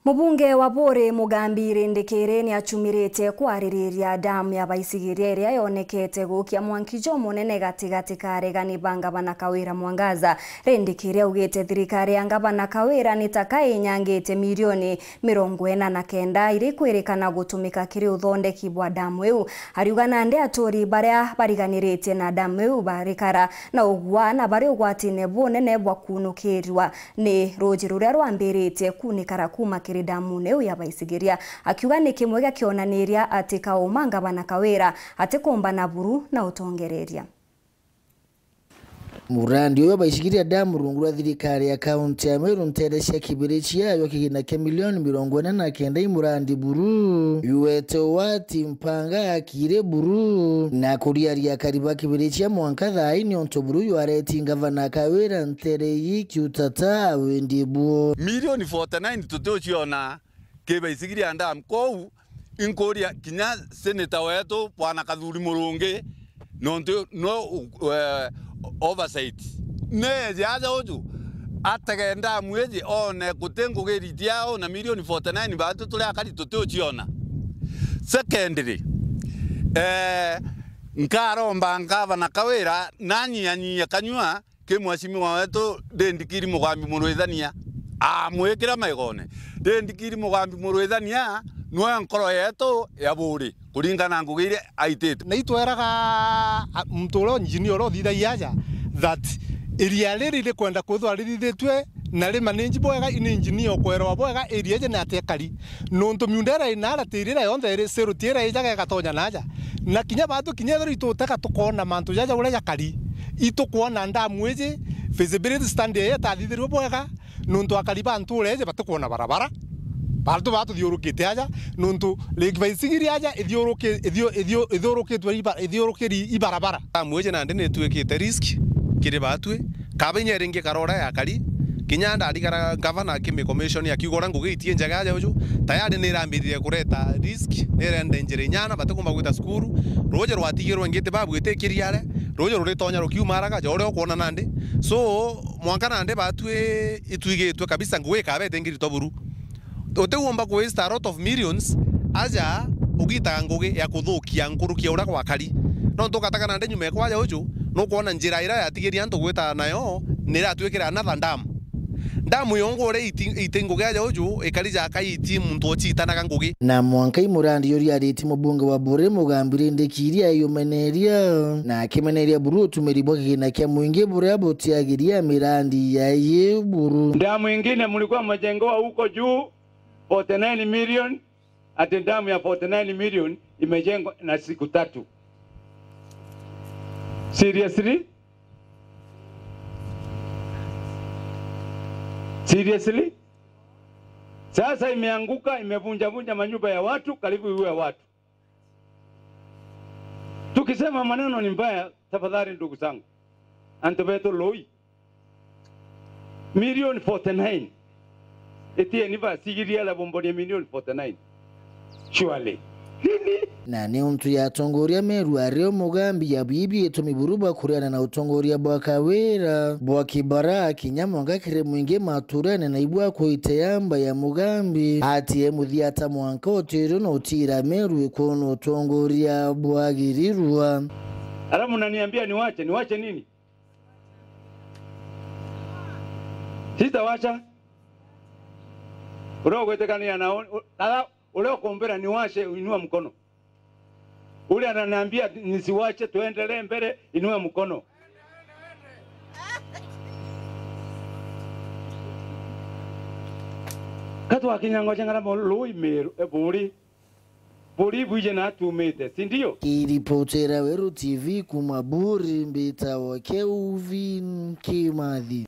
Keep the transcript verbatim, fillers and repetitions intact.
Mubunge wa Buuri Mugambi Rindikiri ni achumirite kwaririria damu ya Baisigiria iria yonekete gukia mwanki jumunene gatigati ka aregani ba ngavana Kawira Mwangaza. Rindikiri augite thirikari ya ngavana Kawira ni ta ka inyangite milioni mirongo ina na kenda iri kwirikana gutumika kiri uthondeki bwa damu iu. Ariuga nandi aturi baria bariganiritie na damu iu barikara na ugwa na bari ugwatine bunene bwa kunukirwa ni ruuji ruria rwambiritie kunikara kuuma kiri damune iu ya Baisigiria, akiuga ni kimwe gia kionaniria ati kauma ngavana Kawira atikumba na buru na utongereria. Murandi uyu wa Baisigiria Dam rungu rwa thirikari ya kaunti ya Meru ntere cia kibiri ciayo kigina kia milioni mirongo ina na kenda i murandi buru. Yuete wati mpanga akire buru na kuriaria akari ba kibiri cia mwanka thaai niontu buru ywareti ngavana Kawira ntere ii kiutata awendi buo. Milioni forty nine tuticiona ki Baisigiria Dam. Kou inkuria kinya senator wetu Bwana Kathuri Murungi, nontu no, eh, oversight. Neeje aja uju, atege ndamu iji, one guti ngugi iriti ao na milioni forty nine batu turi akari tutiuciona. Secondly, eh, nkaromba ngavana Kawira nanyianyia kanyua ki mheshimiwa wetu Rindikiri Mugambi Murwithania, amwikira maigone. Rindikiri Mugambi Murwithania niwe nkoro yetu ya Buuri, kuringana na ngugi iria aitite. Na itweraga, a, muntu uria engineer uria uthithagia aja, that iria riri rikwenda kwithirwa rithithitue na ri manage bwega, ini engineer ukwerwa bwega area iji ni atia ikari. Nontu miunda iria ina ara tiri iria yonthe iri, siroti iria ijaga igatonya na aja. Na kinya batu kinya ethirwa itutega tukoona mantu jaja uria jakari, itukwona ndamu iji, feasibility study iji itathithirue bwega, nontu akari ba ntuura iji batikwona barabara. Bantu batuthiurukite aja, nontu Lake Baisigiria aja ithiuruki-, ithiu-, ithiu-, ithiurukitwe iba-, ithiurukiri ibarabara. Ndamu iji nandi nituikite risk kiri batwi. Kaba inya iringi karora ya akari, kinya ndarigara ngavana akimicommission akiuga uria ngugi itie njega aja uju, tayari nirambiririe kureta risk, nirenda njira inyana, batikumba gwita cukuru, ruuji rwatigirwe ngiti babu itikiriare, ruuji ruritonya rukiuma araga, ja uria ukwona nandi. So, mwanka nandi batwi itwigitwe kabisa ngugi ikaba itingiritwa buru. Utigumba ku waste a lot of millions aja ugitaga ngugi ya kuthukia nkuruki ya uria gwakari. Nontu ugataga nandi nyuma ekwaja uju, nukwona njira iria yatigiria antu gwita nayo niratwikira another dam. Dam yongo uria iti, iti ngugi aja uju, ikari jaka iti muntu ocitanaga ngugi. Na mwanka i murandi uriariti mubunge wa Buuri Mugambi Rindikiri ayumeneria, na akimeneria buru utumiri bwa kigina kia mwingi buria butiagiria mirandi ya yi buru. Dam ingine mlikuwa mmejengewa huko juu, forty nine million, ati damu ya forty nine million imejengwa na siku tatu. Seriously? Seriously? Sasa imeanguka, imevunjavunja manyumba ya watu, karibu iue watu. Tukisema maneno ni mbaya, tafadhali ndugu zangu, antu betu Loi, milioni forty nine. Etieni basi igiria aria bomboria milioni forty nine. Surely. Nini? Na ni untu ya atongoria meru ario Mugambi ya bibi itumi buru bwa kuriana na utongoria bwa Kawira, bwa Kibara, kinya mwanka kiri mwingi maturene na ibwa kuite yamba ya Mugambi. Ati e muthia ata mwanka utirio na utira meru ikwona utongoria bwagirirwa. Alafu mnaniambia niwache, niwache nini? Sitawacha. Uria ugwitikania na u-, u-, ala uria ukumbira niwache, inua mkono. Ule ananiambia nisiwache, tuendelee mbele, inua mkono. Katwakinya ngoja ngara mo-, Loi Meru, e, Buuri. Buuri bwije na atumite, si ndio? Kiripotera Weru T V kuma Buuri, mbitawa Kelvin Kimathi.